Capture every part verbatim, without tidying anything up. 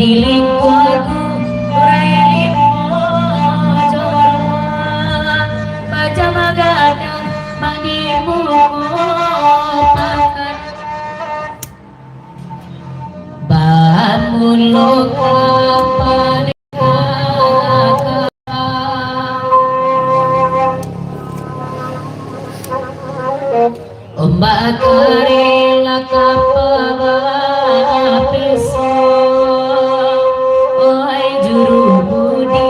Lingkuaku, kurai limo jorong, pajama gadang, mandi muko pakan. Bamulo kapado Ombak karela ka pabawa peso, oi juru budi,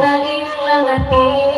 lain lah tidongan.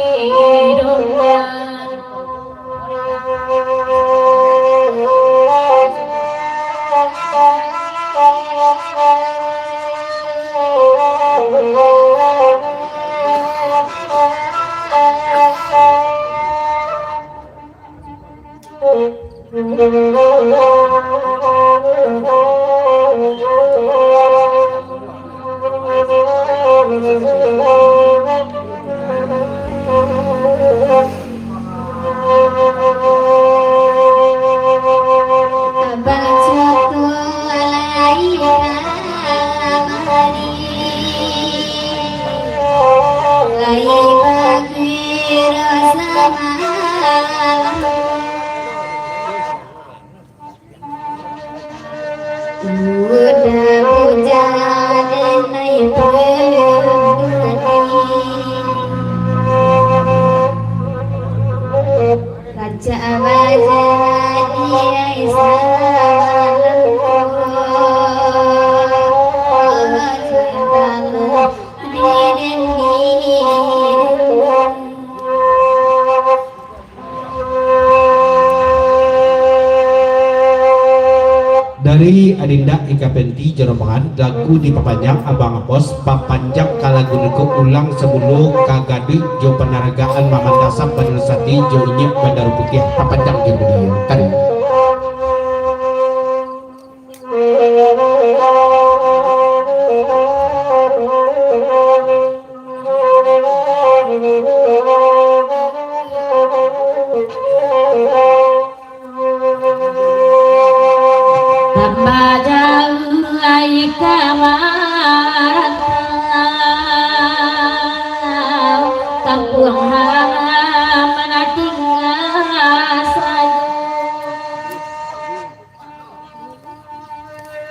Udah bujang den ai pun. Rancak bajadi ai samalam ko. Cinta di den ni. Dari Adinda Ika Penti jo rombongan, lagu dipapanjang Abang Apos, papanjang ka lagu niko ulang samulo ka gaduik jo panaragaan Mamandasam Bandar Sati jo Inyek Bandar Putiah, papanjang jo baliau tadi. Tambah jauah ai ka marantau, kampuang halaman tingga sajo.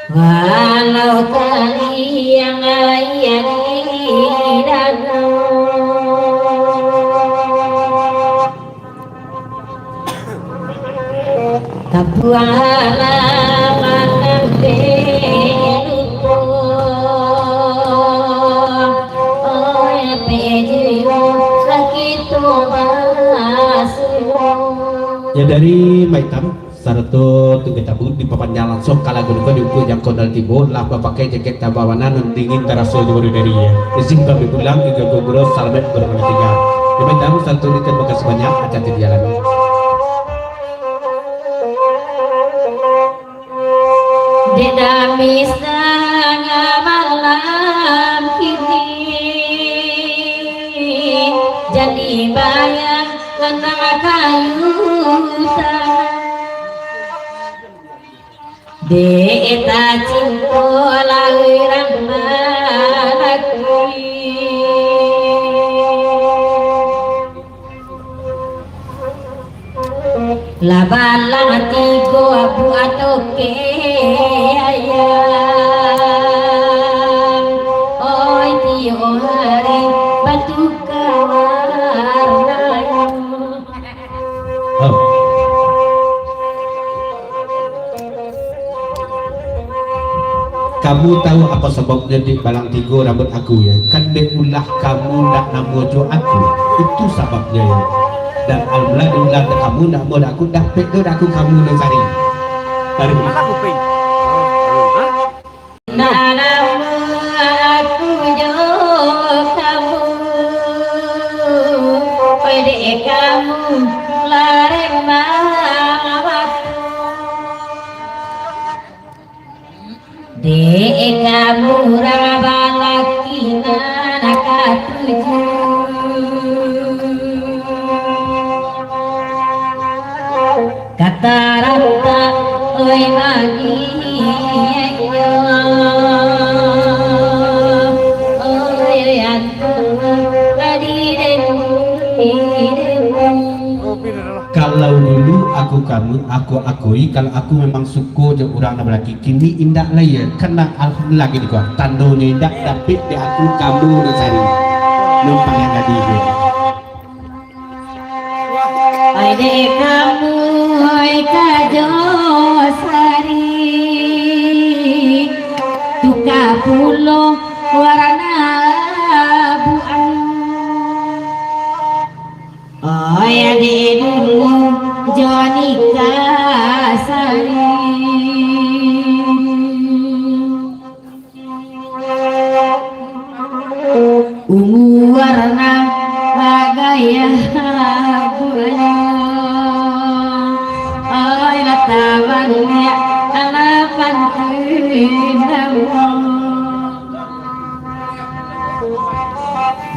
Walau taliang aia di danau, kampuang halaman nan penuh oi pejuang kito basuo. Ya, dari Maitam. Sarato tungga tabu dipapanjang langsuang ka lagu niko di ungku jangko nan tibo, lah bapakai jakek tabawana nan dingin taraso di baru dari, ya. Izin pamit pulang, Iga Guguro, salamaik baru kami tingga. Demikian, satu ni, terima kasih banyak, hati-hati di jalan. Dek damis tangah malam kini, jadi bayang tantang kayu tanah. Dek tacinto lah urang malaki. Lah balang tigo buah toke ayam, oi tiok hari batuka warnanyo. Oh. Kamu tahu apa sababnyo dek balang tigo rambuik aku, ya? Kan dek ulah kamu ndak namo jo aku. Itu sababnyo, ya. Dan alhamdulillah, dek ulah dek kamu ndak namo dek aku, dapek tu dek aku kamu nan sari. Taruih. Alah, kuping. Ndak namo aku jo kamu, pai dek kamu larembang wakatu. Dek kamu urang balaki nan katuju. Kata rata, oi, magi, yo. Aku akui, kalau aku memang suko jo urang nan balaki, kini indak lai, yo. Kan alhamdulillah giko, tandonyo indak dapek dek aku kamu nan sari. Nan paliang gadih, yo. Ai dek kamu, ai kajo sari, tuka pulo warna buah. Oi, ade dulu jo nikah sari. Ungu warna bagaya buahnyo. Oi, lah tabaliak, lah pantun dawa.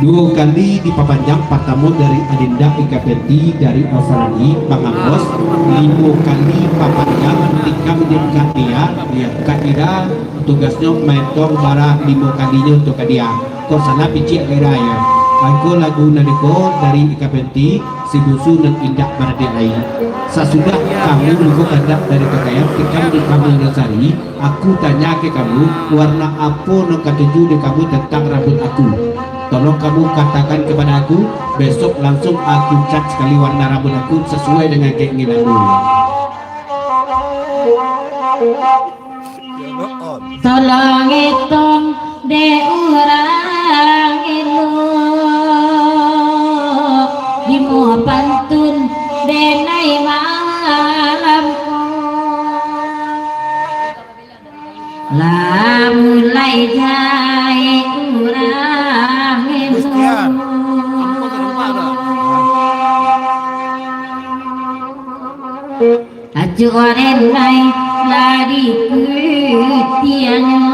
Duo kali dipapanjang, partamo dari Adinda Ika Penti dari Australia, Pangambos, limo kali papanjang, tikam di Katia, ya, Kaira, tugasnyo maetong bara limo kalinyo tu ka dia. Kok salah picik Kaira, ya. Angko lagu nan iko dari Ika Penti, si busu nan indak baradiak lai. Sasudah kamu nunggu kandak dari pakaian, tikam di kamu nan sari, Aku tanyake kamu, warna apo nan katuju dek kamu tantang rambuik aku? Tolong kamu katakan kepada aku, besok langsung aku cat sakali warna rambuik aku sasuai dengan keinginanmu. Tolong etong dek urang elok, di muko pantun denai malam ko. Lah mulai jahek urang elok. Acok denai lah dikutianyo.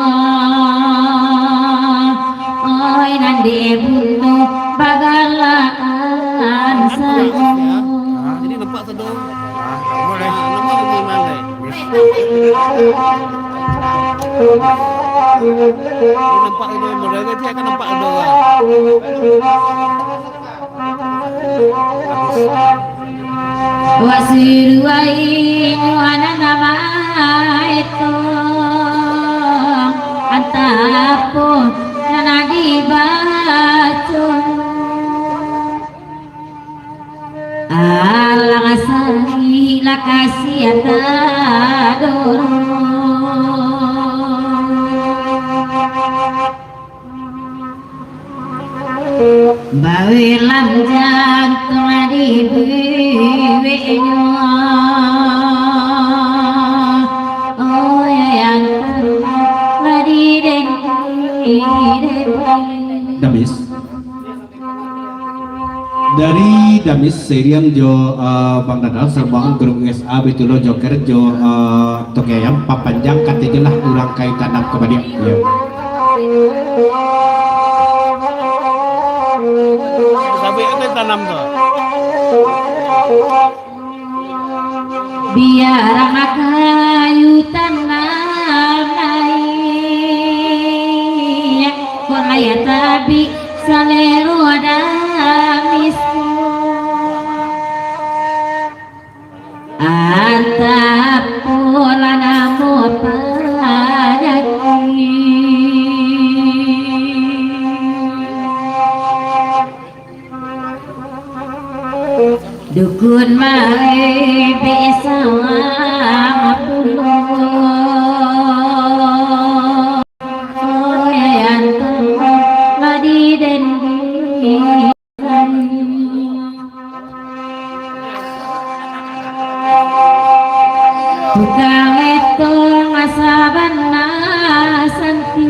Oi, nan dek bundo bagalaan sajo. Ah, jadi nampak tu dong. Ah, nama deh. Ah, nama deh. Nampak tu dong, model dia akan nampak tu dong. Wak suruah inyo anak nama itu, antah apo nan dibaco. Alang sari lah kasiah tadorong. Bawilam jantuang dibueknyo. Oh, ya, yang terhadap di dendam. Damis. Dari Damis, siriang jo, eh, Bang Dadal, Sambang, Grup S A, Bitulo, Joker, jo, eh, Toke Ayam, papanjang kato jelah urang kai tanam ka baliak. Yo. Sabik tu tanam tu. Biar kayu tanam lai, kok lai tabik salero Damis. Antah apo lah namo panyakik. Dukun maribek sawah pulo. Oyan tu lah di dendam. Tukang etong sabana santiang,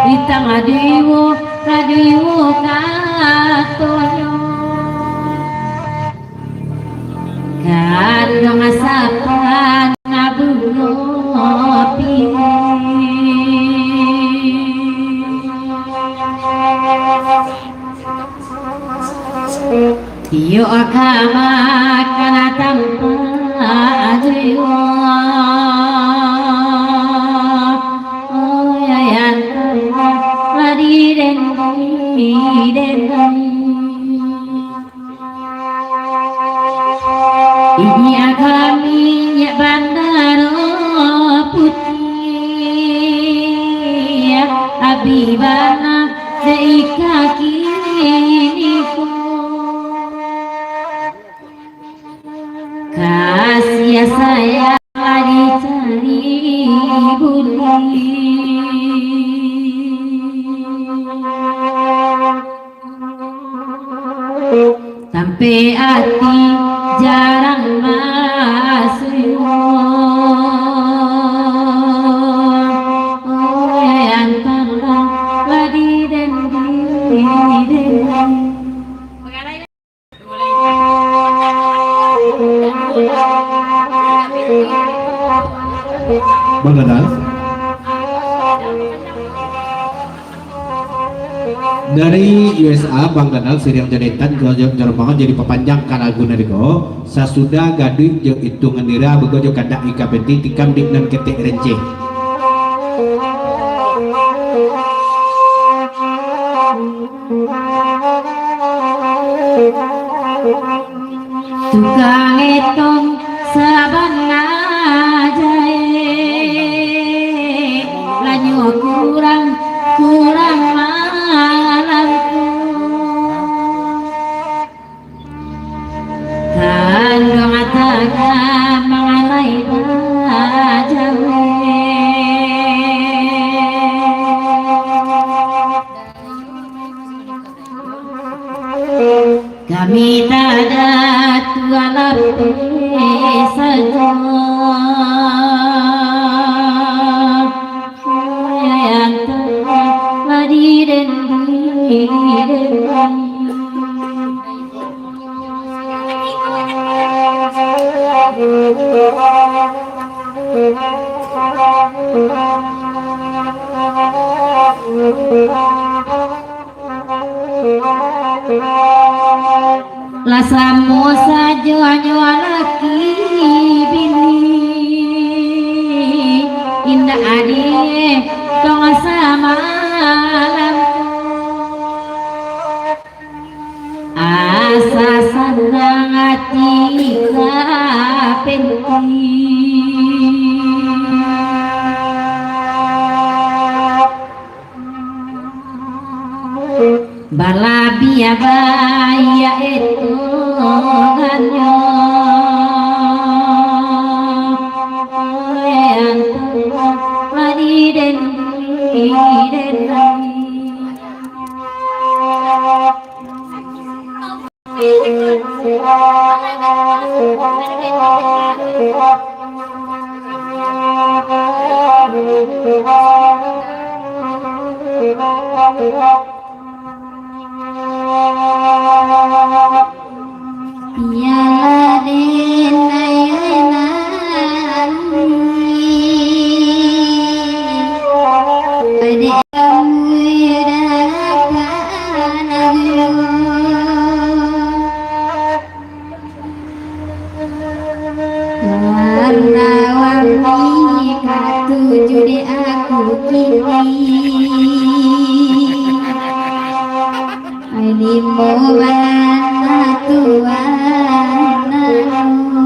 di tangah diwo, ka diwo katonyo. Kanduang sapana bungo pini. Iyo ka makan tampak jiwa. Oh, ya, ya, di den, di den. Ika kini ko, kasih sayang lah dicari buli. Sampai ati jarang masuo. Oi, antaro lah di den, di den. Bang Dadang. Dari U S A, Bang Dadang, Siriang Jadetan, Gajah Jerman, jadi papanjang ka lagu nari ko. Sasudah gaduik jo itungan nira, bego jo kandak ika peti, tikam di nan ketek renceh. Tukang etong sabana jae, lanyo kurang, kurang malam tu. Kanduang tangan mangalai bajawe. Kami tada tua lapeh sajo. Yang telah diden-, diden. Lah samo sajo hanyo laki bini, indak adie tong samalam. Asa sanang ati ka penti. Balabiah baiak etongannyo, yang telah diden-, diden. Piala den ayana. Warna-warni katuju dek aku kini. Limo bana tuan anu,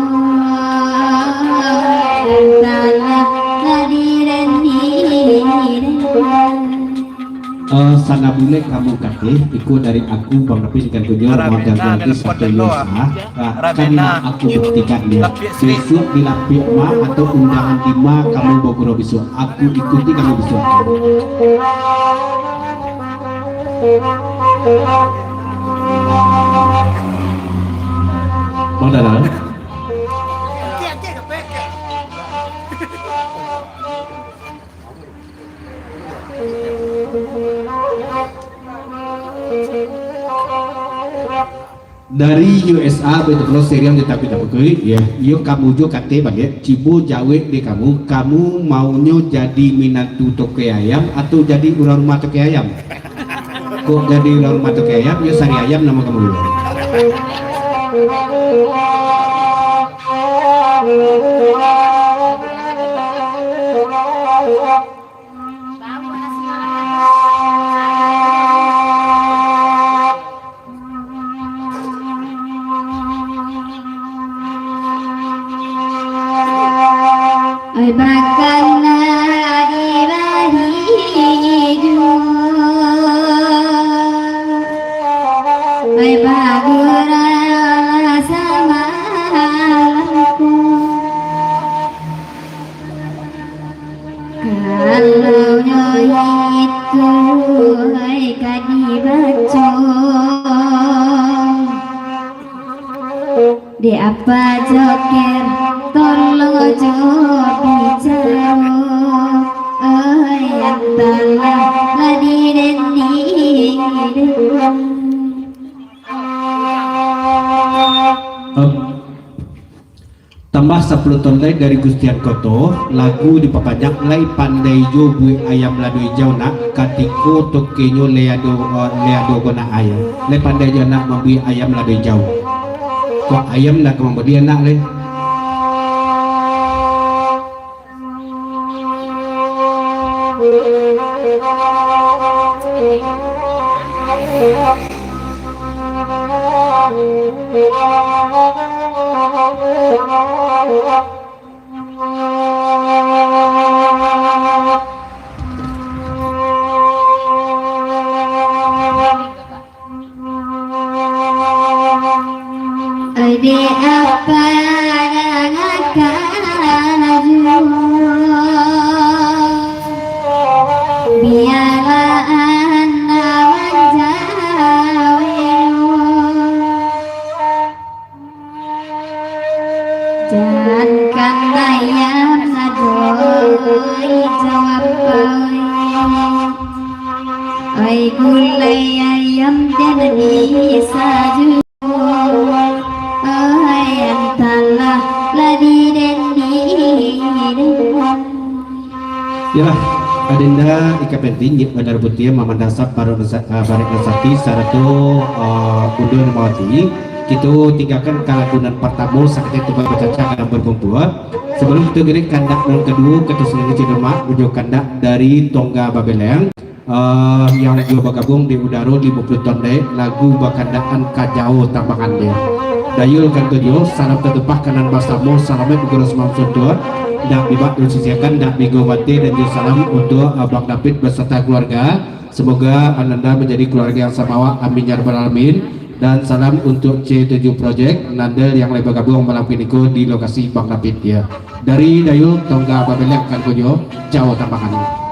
tanah tadi dan di. Eh, sana bulek kamu kateh, iko dari aku, Bang Rapin, kan kunyo, Bang Dadang, Artis, atau Yosa, ah, kan nak aku buktikan dia. Besok di Lapiak Ma atau undangan di Ma, kamu bagurau besok. Aku ikuti kamu besok. Bang Dadang. Dari U S A, betul pulo seriang tetapi tak berkulit, ya. Iyo kamu jo kate baliak, cibo jawek dek kamu, kamu maunyo jadi minantu toke ayam atau jadi urang rumah toke ayam? Kok jadi urang rumah toke ayam, yo sari ayam namo kamu dulu. Ai bakal na di bahi juo. Kalau nyo itu hai ka dibaco, dek apa joker tolong jo bicaro, oi antalah lah di dendi. Tambah sapuluah tondai dari Gustian Koto, lagu dipapanjang lai pandai jo buek ayam lado ijau nak, katiko tokenyo lai ado, eh, lai ado ko nak ayam. Lai pandai jo nak mambuek ayam lado ijau. Kok ayam nak ka mambali anak lai. Dek apa nan ka juo, bialah anak manjaweno. Jankan ayam lado ijau apai, ai gulai ayam jan bisa juo. Ai antalah lah di dendi. Iyolah, adinda Ika Penti, Nyik Bandar Putiah, Mamandasap, Baruk Nasa-, ah, Barek Nasakti, sarato, ah, Bunda Rumawati. Kito tinggakan ka lagu nan partamo, sakali tu bacacah ka nan bakumpua. Sabalum kito girik kandak nan kaduo, kato sandiri cik lemak, ujo kandak dari Tongga Babeleng. Ah, yang juo bagabuang di udaro limo puluah tondai, lagu bakandakan Kajao Tambangan dia. Dayul kan tu juo, salam tatumpah kanan basamo, salamaik baguru samalam suntuak, dak bibak dulu sisiakan, dak bigo mati, dan juo salam untuk, ah, Bang David beserta keluarga. Semoga ananda manjadi keluarga yang samawa, amin ya rabbal alamin. Dan salam untuk C tujuh Project, nanda yang lai bagabuang malam kiniko di lokasi Bang David dia. Dari Dayul, Tongga Babeleng kan tu juo, Kajao Tambangan.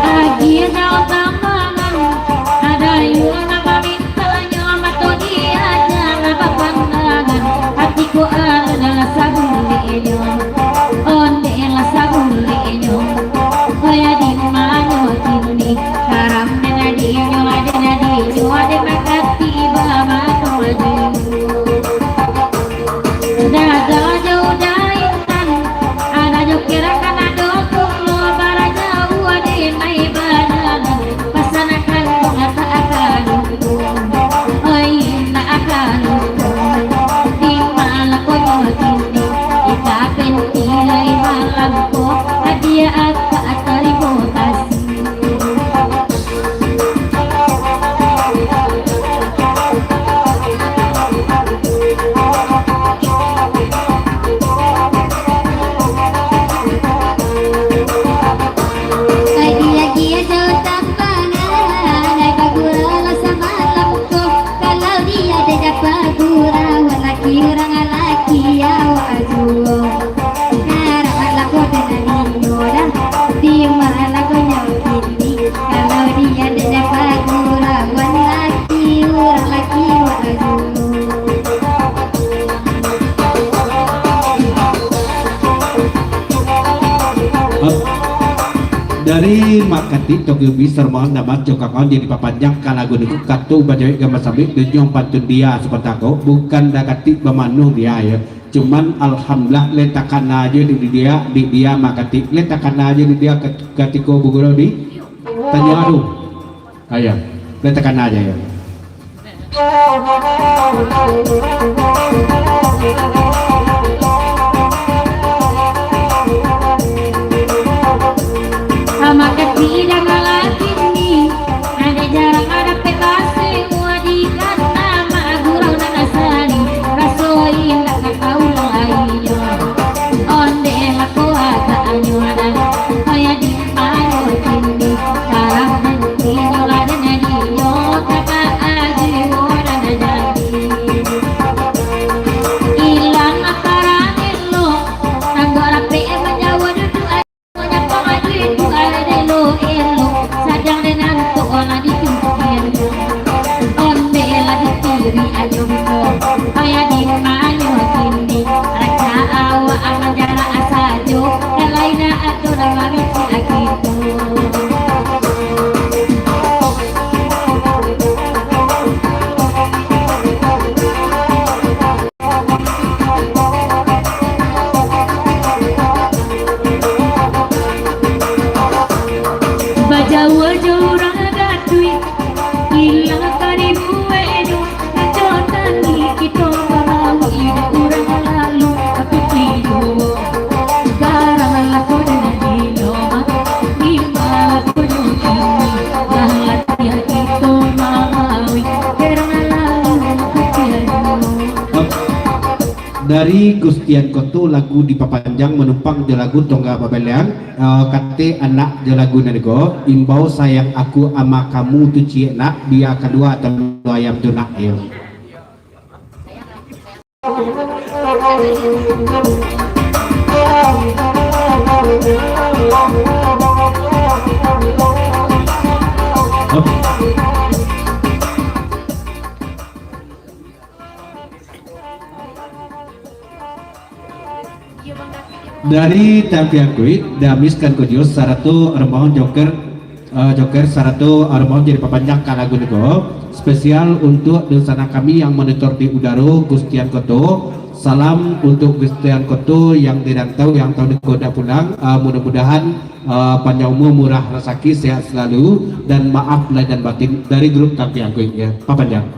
Agiah daun tambangan, ado yuang nan mamintanyo, mato diaja nan bapandangan, ati ko adalah sabuliknyo, ondeh lah sabuliknyo, kaya di mano kini, karam den adinyo, aden adinyo, aden mangkati bamato aju. Dada jauh daintan, ada jo kirakan ado kulo barajauah di mai badangan, pasanakan bunga tak akan lupo, oi, tak akan lupo. Di malam koyo kini, ika penti lai malam ko, hadiah akak tarimo kasih. Kalau dia dek dapat gurau, laki urang laki awak juo. Harap lah ko den adinyo dah, di ma lah ko nyo kini. Kalau dia dek dapat gurau, laki urang laki awak juo. Dari Mak Katik Tokyo Bis Sermon nama Cokakon jadi papanjang ka lagu niku, kato bajawek gamba sambil dunyong pantun dia sebentar ko, bukan dah katik bamanuh dia ya. Cuman alhamdulillah, lai takana aja di dia, di dia Mak Katik, lai takana aja di dia kat-, katiko bagurau di tanyo adu. Ayo, lai takana aja ya. Amakasi danga laki ni, nan dek jarang dapek basewa di kana mak gurau nan asali, raso indak ka taulang lai nyo. Ondeh lako agaknyo nan, kaya di palo kini, darah nan inyo laden nyo, tapa aji wo nan jadi. Ilang aparan elo, tangguak rapek manjawa duduak. Bajawa jo urang gadui, ilang ka dibuek edo, rajo tani kito bamau iduik urang lalu, tapi tiyo garang lako dek dilo, di ma lakonyo kini, lah latiah kito mamau, garang lalu ka tiado. Dari Gustian Koto lagu dipapanjang manumpang jo lagu Tongga Babaliang, eh, kato anak jo lagu nan ko, imbau sayang aku ama kamu tu ciek nak, bia kalua tando ayam tu nak, yo. Dari Tampiakuik, Damis Kan Kojo, sarato Rombongan Joker, eh, Joker, sarato Rombongan jadi papanjang ka lagu niko. Spesial untuk dunsanak kami yang monitor di udaro, Gustian Koto. Salam untuk Gustian Koto yang di rantau, yang taun niko dak pulang. Eh, mudah-mudahan, eh, panjang umur, murah rasaki, sehat selalu, dan maaf lahir dan batin dari grup Tampiakuik, ya. Papanjang.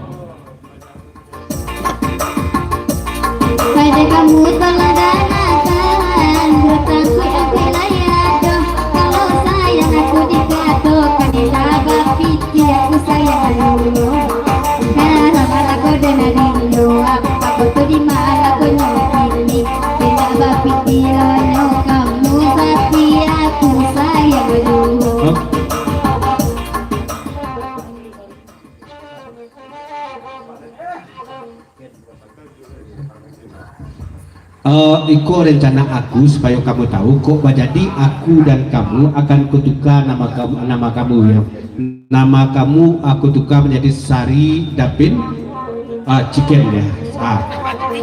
Pada kamu tolong danakan, bertangkup angkuik layar doh. Kalau sayang aku dikatokan, indak bapikia aku sayang dulu. Karang malah kau dengar dulu, apa kau tu di malah kau nyokini. Indak bapikia nyo kamu, tapi aku sayang dulu. Eh, iko rencana aku, supayo kamu tahu, kok bajadi aku dan kamu akan kutuka nama kamu, nama kamu, ya. Nama kamu aku tuka manjadi Sari Dapin, ah, Chicken, ya. Ah,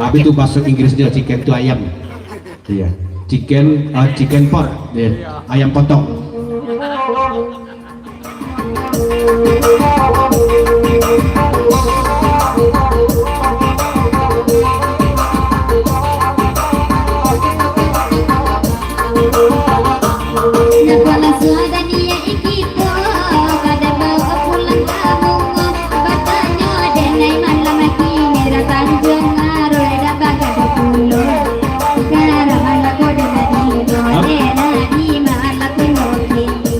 habis tu bahasa Inggrisnya chicken tu ayam. Iya. Chicken, ah, chicken pot, ya. Ayam potong. Nampak langsung ada niat kito, kada bawa pulang ka bungo. Batanyo denai malam kini, Tanjuang Aro dak bagado pulo. Karang malah kau denai, denai malam kini.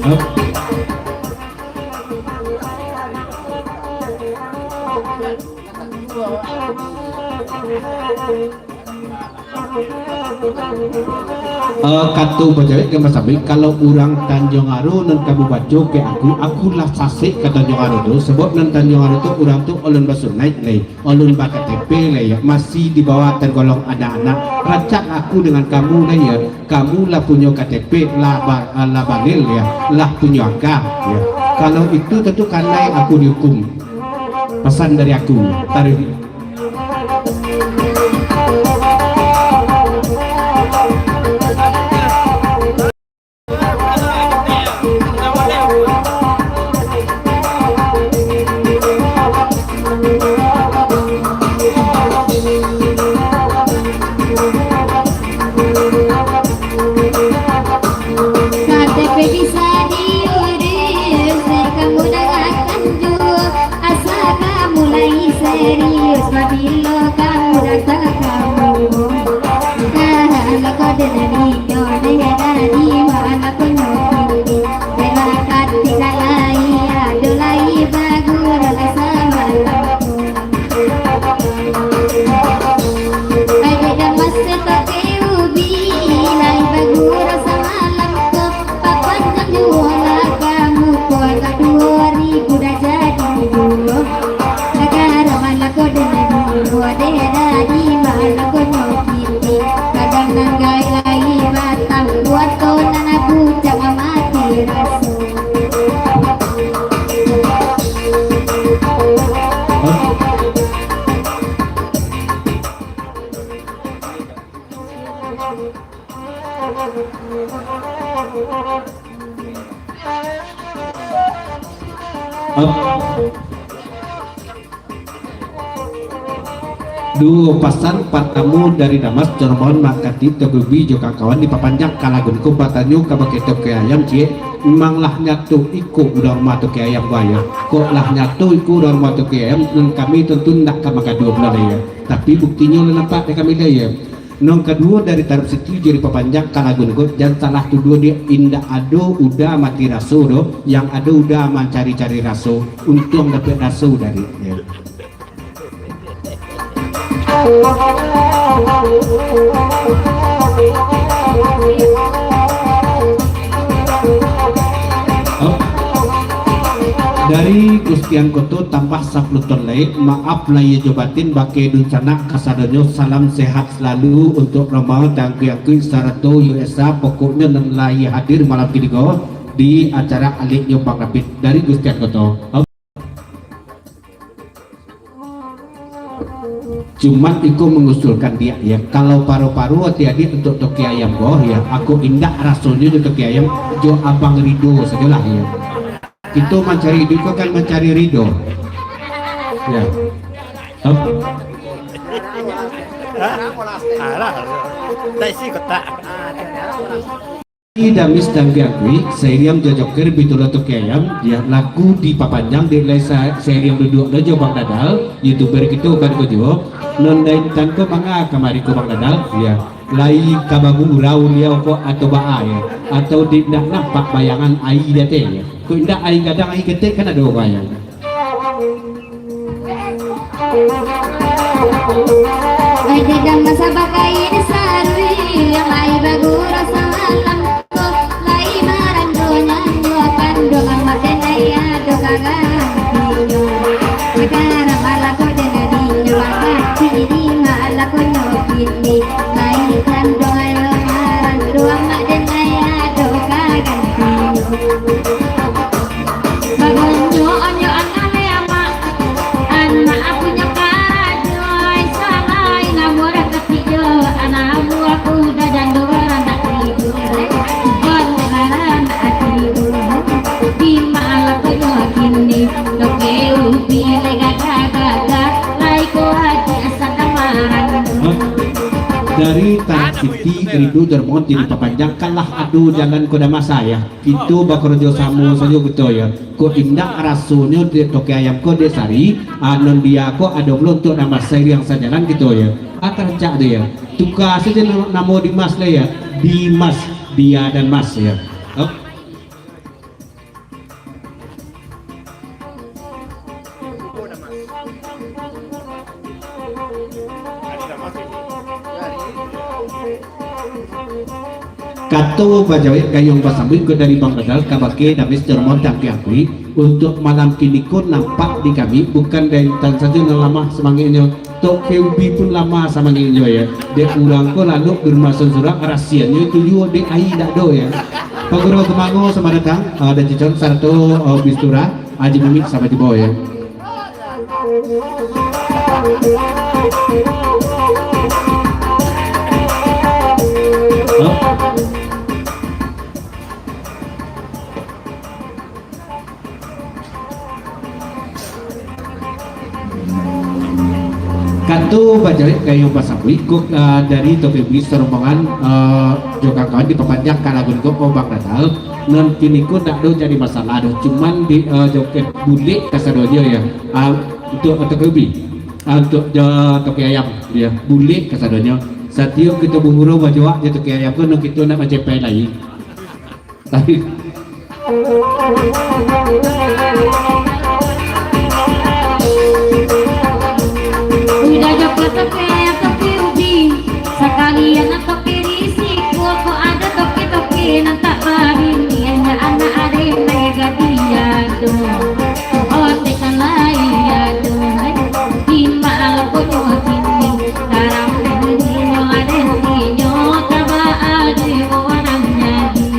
Eh, kato bajawek ka Mas Abik, kalau urang Tanjuang Aro nan kamu baco ka aku, aku lah sasek ka Tanjuang Aro tu, sabab nan Tanjuang Aro tu urang tu ulun basunaik lai, ulun ba-K T P lai, ya, masih di bawah tergolong anak-anak. Rancak aku dengan kamu lai, ya, kamu lah punyo K T P, lah ba-, lah balil, ya, lah punyo aka, ya. Kalau itu tantu kanai aku dihukum. Pasan dari aku, taruih. K T P bisa diurus, kamu dangakan juo, asa kamu lai Duo pasan, partamo dari Damas, Jormon Makatik, Togubi jo kawan-kawan dipapanjang ka lagu ko, batanyo kabake Toke Ayam, ciek, memang lah nyato iko urang rumah Toke Ayam, buaya? Kok lah nyato iko urang rumah Toke Ayam, nan kami tantu ndak ka magaduah pulo, ya. Tapi buktinyo lah nampak dek kami, ya. Nan kaduo dari Tarab Siti jo dipapanjang ka lagu ko, jan salah tuduah, dia indak ado uda mati raso doh, yang ado uda mancari-cari raso, untuang dapek raso dari, ya. Dari Gustian Koto tambah sapuluah ton lai, maaf lahia jo batin, bakeh dunsanak kasadonyo, salam sehat salalu untuak rombongan tangkuik-angkuik sarato U S A, pokoknyo nan lai hadir malam kini ko di acara aliknyo Bang David dari Gustian Koto. Cuman iko mangusulkan diak, ya, kalau paru-paru ati adiak untuak Toke Ayam ko, ya, aku indak rasonyo jo Toke Ayam, jo Abang Rido sajolah, ya. Kito mancari iduik ko kan mancari rido. Ya. Hah? Alah, tak isi kotak. Damis dan Gangui, sairiang jo Joker, bitulah Toke Ayam, ya, lagu dipapanjang dek lai sa-, sairiang duduak lo jo Bang Dadal, youtuber kito kan ko juo, non dain tan ko manga kamari ko Bang Dadal, ya, lai ka bagurau liau ko atau baa, ya, atau di, ndak nampak bayangan aia di ateh, ya, kok indak aia gadang, aia ketek kan ado bayang. Ai, di dalam sabakain sarui, ai bagurau samalam ko, lai marando nyanyo, panduang maten ai ado kagantinyo. Sekarang malah ko jadi nyo, maka kini malah ko nyo kini, lai panduang ayo marando, maten ai ado kagantinyo. Bagonyo onyo anale amak, anak apunyo karajo, salai namuah dah katijo, anak amuah kuda dan dua anak ibu. Baru ngaran ati ibu, di malam punyo kini, loke ubi lega gaga, lai kuat asa kamaran. Dari Tarab Siti, Rindu Dermawan, jadi papanjang, kan lah ado jalan ko Damas, ya. Kito bakarajo samo sajo kito, ya. Kok indak rasonyo dek Toke Ayam ko dek Sari, anon dia ko ado pulo untuak Damas, sairiang sajalan kito, ya. Ah, tarancak tu, ya. Tuka sajo na-, namo Dimas lah, ya. Dimas, Dia dan Mas, ya. Oh. Kato bajawek gayuang basambuik ko dari Bang Badal kabake Damis Jormon Tangki Akui, untuak malam kini ko nampak di kami, bukan Daintan sajo nan lamah samangeknyo, Tok Feubi pun lamah samangeknyo, ya. Dek urang ko lalok di rumah surang, rasiannyo itu juo dek aia dak ado, ya. Pagurau Tumango, selamat datang, ah, dan Cicon, sarato, ah, Bistura, Haji Mimik, selamat tibo, ya. Kato bajawek gayuang basambuik ko, ah, dari Toke Bugis sarombongan, ah, jo kawan-kawan dipapanjang ka lagu ko, oh, Bang Dadal. Nan kini ko ndak ado jadi masalah doh, cuman di, ah, joget bulek kasadonyo, ya. Ah, untuak Toke Bugis, ah, untuak jo Toke Ayam, ya, bulek kasadonyo. Satiok kito bagurau bajoak jo Toke Ayam ko, nan kito ndak macepai lai. Tapi udah dapat toke, toke ubi, sakalian toke risiko, kok ada toke-toke nan tak babini, hanya anak ade mega dia tu. Otek kan lai ado, di malam punyo kini, tarang dinyo ade dinyo, taba ade urang jadi.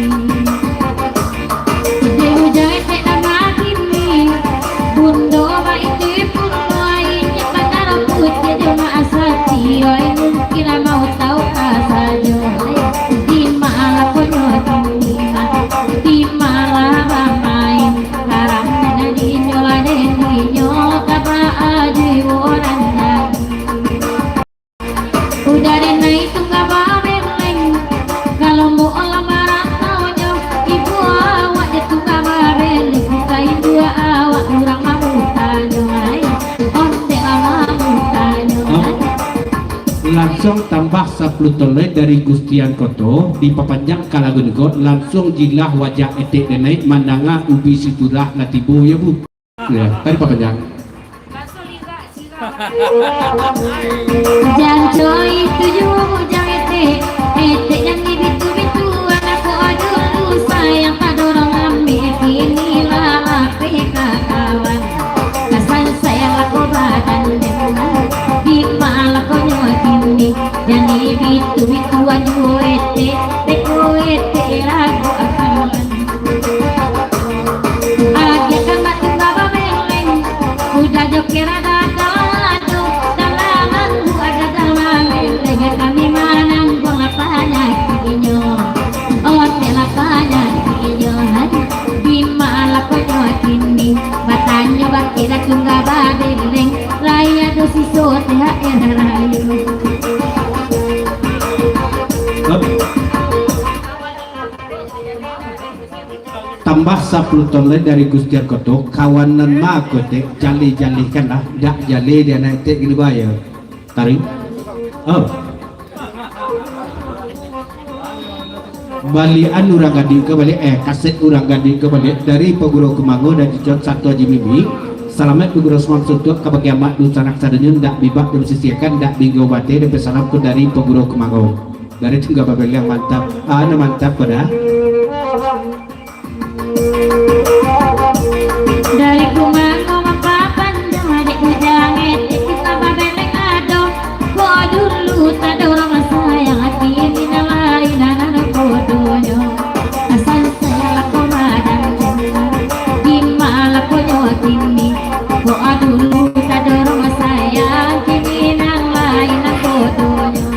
Di ujang etek nan kini, bundo baitu pun, inyo bakal putih jo maasati, oi, mungkin mau tau ka sajo. Di malam punyo kini, Lansuang tambah sapuluah ton lai dari Gustian Koto, dipapanjang ka lagu niko, lansuang jilah wajah etek denai mandanga ubi siturah lah tibo, yo, Bu. Yo, tadi papanjang. Jan coi tuju bujang etek, etek jan dibitu-bitu, anak ko dulu sayang tadorong ambiak, kini lah lapeh ka kawan. Kasan sayang lah ko badan denai, di ma lah ko nyo kini, jan dibitu-bitu aju etek, beko etek lagu akan. Agiah ka mak tungga babeleng, udah jo kira dagang lado, dalam anggu ada dalam babeleng, kami manangguang lah panyakik inyo, otek lah panyakik inyo, hai, di ma lah ko nyo kini, batanyo bakeh dah tungga babeleng, lai ado siso T H R rayo. Tambah sapuluah ton lai dari Gustian Koto, kawan nan ma ko etek, jaleh-jalehkanlah, dak jaleh di anak etek gini baya. Tarik. Oh. Baliakan urang gadih ka baliak, eh, kaset urang gadih ka baliak dari Pagurau Kumango dan Cicon Sato Haji Mimi. Salamaik Pagurau Sumam Suntuak ka bagian mak dunsanak sadonyo, ndak bibak dan basisiakan, ndak binggo bateh, dan salam ko dari Pagurau Kumango. Dari tungga babeleng mantap. Ah, na mantap ko dah. Dari Kumango mapapanjang, dek bujang etek kita babeleng ado. Ko dulu tadorong sayang, kini nan lain nan kodonyo. Asal sayang lah ko badan denai, di ma lah ko nyo kini. Ko dulu tadorong sayang, kini nan lain nan kodonyo.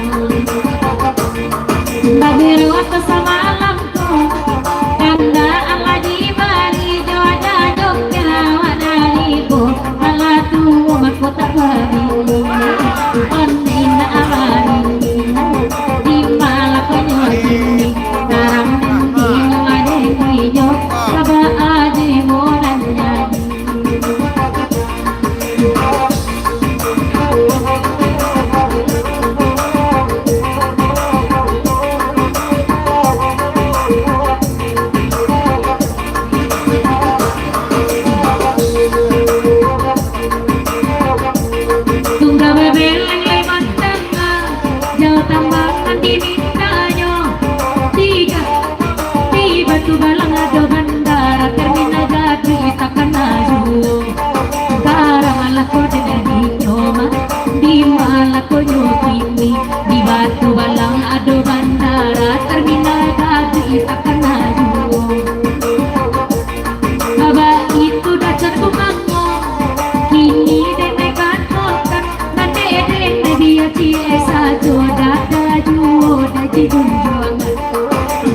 Babiro atau samalam ko, kanda alah dibari jo aja jo kawan ari ko, alah tuo mako tak babini. Ondeh nak abari, di ma lah ko nyo kini, tarang di nyo ade di nyo, kaba aji mo nan jadi. Tungga babeleng lai mandanga, jauah tambangan dimintanyo. Tiga, di Batu Balang ado bandara, terminal gadih takana juo. Garam lah ko denai dinyo mah, di ma lah ko nyo kini. Di Batu Balang ado bandara, terminal gadih takana juo. Baitu dah catumango, kini denai katokan, nan dek denai bia ciek sajo, dada juo jadi junjuangan.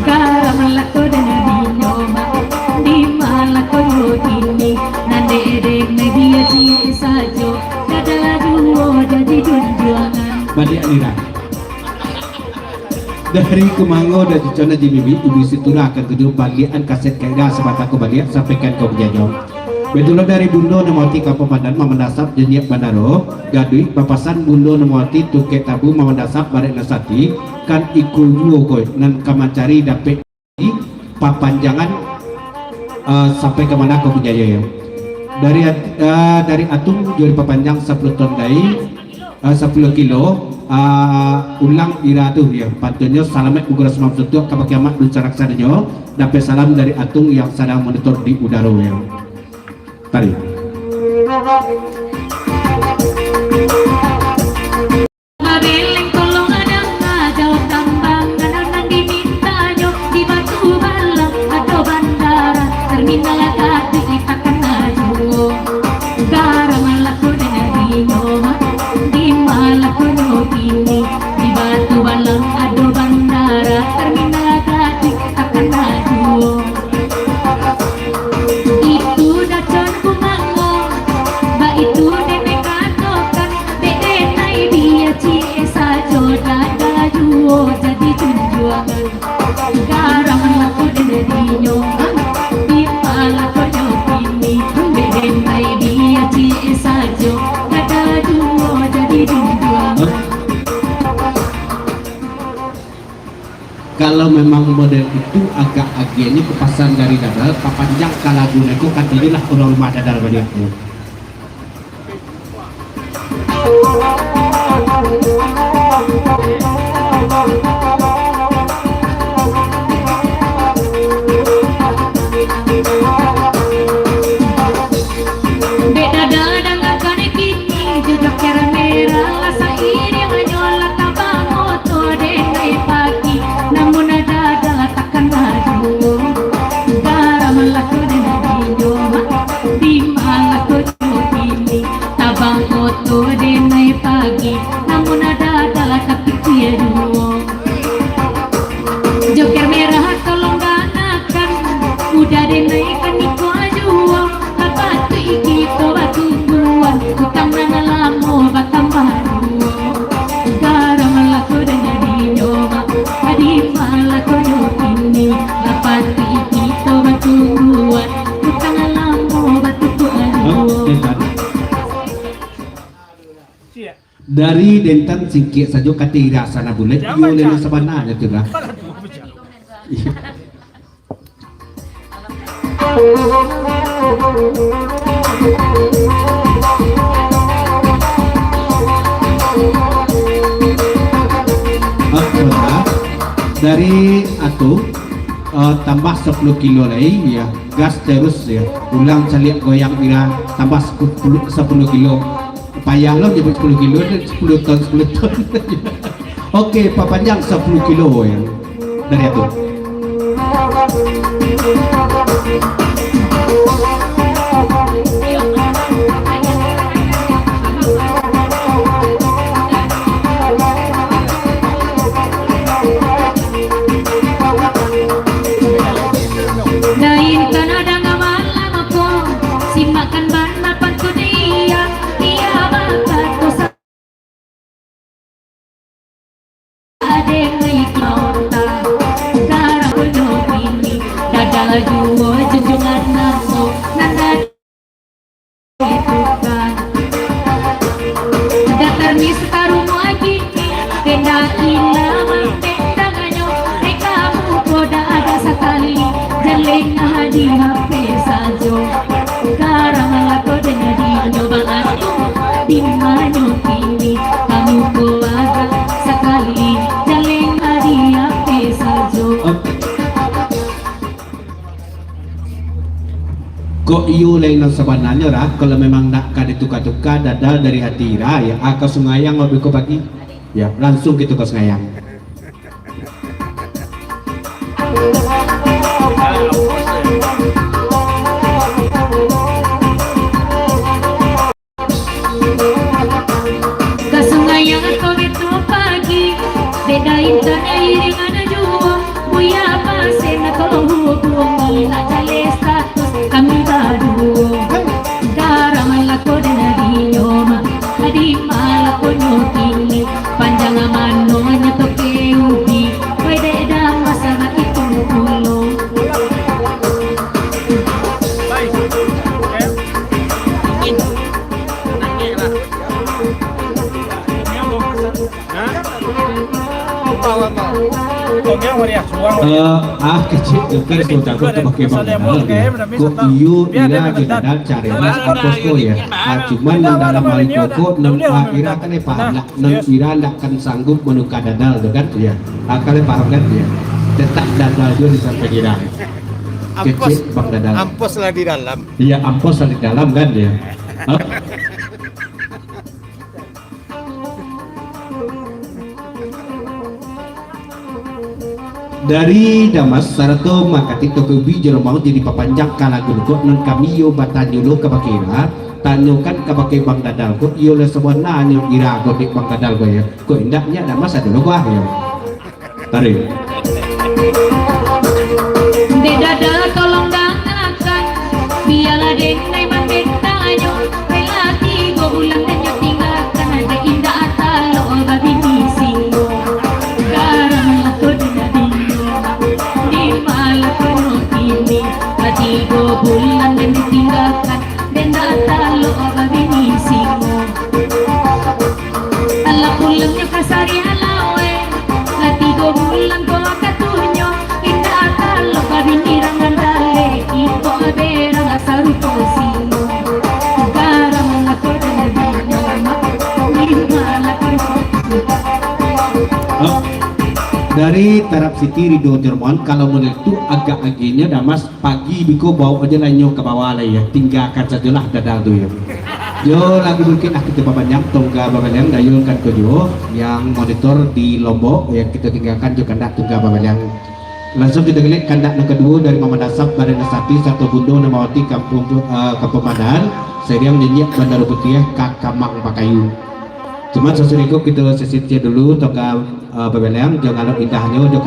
Garam lah ko denai dinyo mah, di ma lah ko nyo kini, nan dek denai bia ciek sajo, dada juo jadi junjuangan. Baliak ni lah. Dari Kumango dan Cicon Haji Mimi, Ubi Siturah akan tuju baliakan kaset Kaidah sabanta ko baliak, sampaikan ka Bujang Jong. Baitulah dari Bundo Namawati Kampung Pandan, Mamandasap Janiak Bandaro, Gaduik, bapasan Bundo Namawati Tungkek Tabu, Mamandasap Barek Nasati, kan iko juo ko nan ka mancari dapek papanjangan, ah, sampai ka mana ko punyo yo. Dari At-, ah, dari Atung juo dipapanjang sapuluah ton lai, ah, sapuluah kilo, ah, ulang ira tu yo. Pantunnyo, salamaik Pagurau Sumam Suntuak ka bagian mak dunsanak sadonyo, dapek salam dari Atung yang sadang monitor di udaro yo. Tadi. Babeleng tolong danga, jauah tambangan nan dimintanyo. Di Batu Balang ado bandara, terminal gadih takana juo. Garam lah ko denai dinyo mah, di ma lah ko nyo kini. Di Batu Balang ado bandara, terminal gadih takana juo. Itu dah catumango, baitu denai katokan, dek denai bia ciek sajo, dada juo jadi junjuangan. Garam lah ko denai dinyo mah, di ma lah ko nyo kini. Dek denai bia ciek sajo, dada juo jadi junjuangan. Kalau memang model itu agak agiahnyo kepasan dari Dadal, papanjang ka lagu neko, katinyo lah urang rumah Dadal baliak tu. Dek Dadal dangakan kini, jo joker merah lah sairing, hanyo lah tabang oto denai pagi. Namun Dadal lah takana juo, garam lah ko denai dinyo, di ma lah ko nyo kini. Tabang oto denai pagi, namun Dadal lah tapikia juo. Joker merah tolong dangakan, udah denai kan iko juo. Lah patuik kito batungguan, utang nan lamo batambah duo. Garam lah ko denai dinyo, di ma lah ko nyo kini. Lah patuik kito batungguan, utang nan lamo batukuak duo. Dari Dentan singkek sajo, kato Ira Hasana Bulek, iyo lah nan sabananyo tu lah. Apo lah? Dari Ato, eh, tambah sapuluah kilo lai, ya. Gas terus, ya. Ulang caliak goyang Ira, tambah sapuluah, sapuluah kilo. Payah lo nyebut sapuluah kilo, sapuluah ton, sapuluah ton. Oke, papanjang sapuluah kilo, ya. Dari Ato. Lain kana danga malam ko, simakkan bana pantun Ira, Ira bakato sa-, ade ngai kaunta, garam punyo kini, Dadal juo junjuangan namo, nan ado Datar ni satarumo agi, tenda ilah manteng danganyo, reka muko dak ada sakali, jaleh di H P sajo. Garam lah ko denai dinyo, bangatu di ma nyo kini, kamu ko ada sakali, jaleh di H P sajo. Kok iyo lai nan sabananyo, Ra, kalau memang nak ka dituka-tuka, Dadal dari hati, Ra, ya, ah, ka Sungayang, Abiko pagi. Ya, langsung kito ka Sungayang. Ka Sungayang atau Beto pagi, beda intanyo iringan juo. Buya Masen tolong hubungi, nak jaleh status kami baduo. Garam lah ko denai dinyo, di ma lah ko nyo kini, panjang mano nyo toke ubi, wai dek Damas itu pulo. Eh, ah, kecek tu kan, so takut tu pakai bang Dadal, ya. Kok iyo Ira jo Dadal cari mas apos ko, ya. Ah, cuman nan dalam hal itu ko, nan, ah, Ira kan, eh, paham lah. Nan Ira ndak kan sanggup manuka Dadal tu kan, ya. Ah, kalian paham kan, ya. Tetap Dadal juo di samping Ira. Kecek bang Dadal. Ampos lah di dalam. Iya, ampos lah di dalam kan, ya. Hah? Dari Damas sarato mangkatik toke ubi jo romang jadi papanjang ka lagu ko, nan kami yo batanyo lo kabake Ira, tanyokan kabake Bang Dadal ko, iyo lah sabananyo Ira ko dek Bang Dadal ko yo. Ko indaknyo Damas ado lo ko ah yo. Tarik. Dek Dadal tolong dangakan, bialah denai mandendang nyo. Rela tigo bulan den nyo tinggakan, dek indak talok babini singo. Garam lah ko denai dinyo, di ma lah ko nyo kini. Lah tigo bulan den ditinggakan, den indak talok babini singo. Alah pulangnyo ka Sariah Laweh, lah tigo bulan ko ka tu Halo. Dari Tarab Siti Ridho Jerman, kalau model tu agak agihnyo Damas, pagi biko bawa aja lah nyo ka bawah lah ya, tinggalkan sajolah dadang tu ya. Yo, lagu mungkin ah kita babanyak, tungga babaliang, dayun kan ko juo, yang monitor di Lombok, yang kita tinggalkan jo kandak tungga babaliang. Langsung kita gelek kandak nan kaduo dari Mama Dasap, Barenda Sati, sarato Bundo Namawati, Kampung, eh, Kampung Pandan, Seriang Nyenyiak, Bandaro Putiah, ka Kamang Bakayu. Cuma sasudah iko kita sisir dulu, tungga, eh, babaliang, jo ngalor indahnyo, jo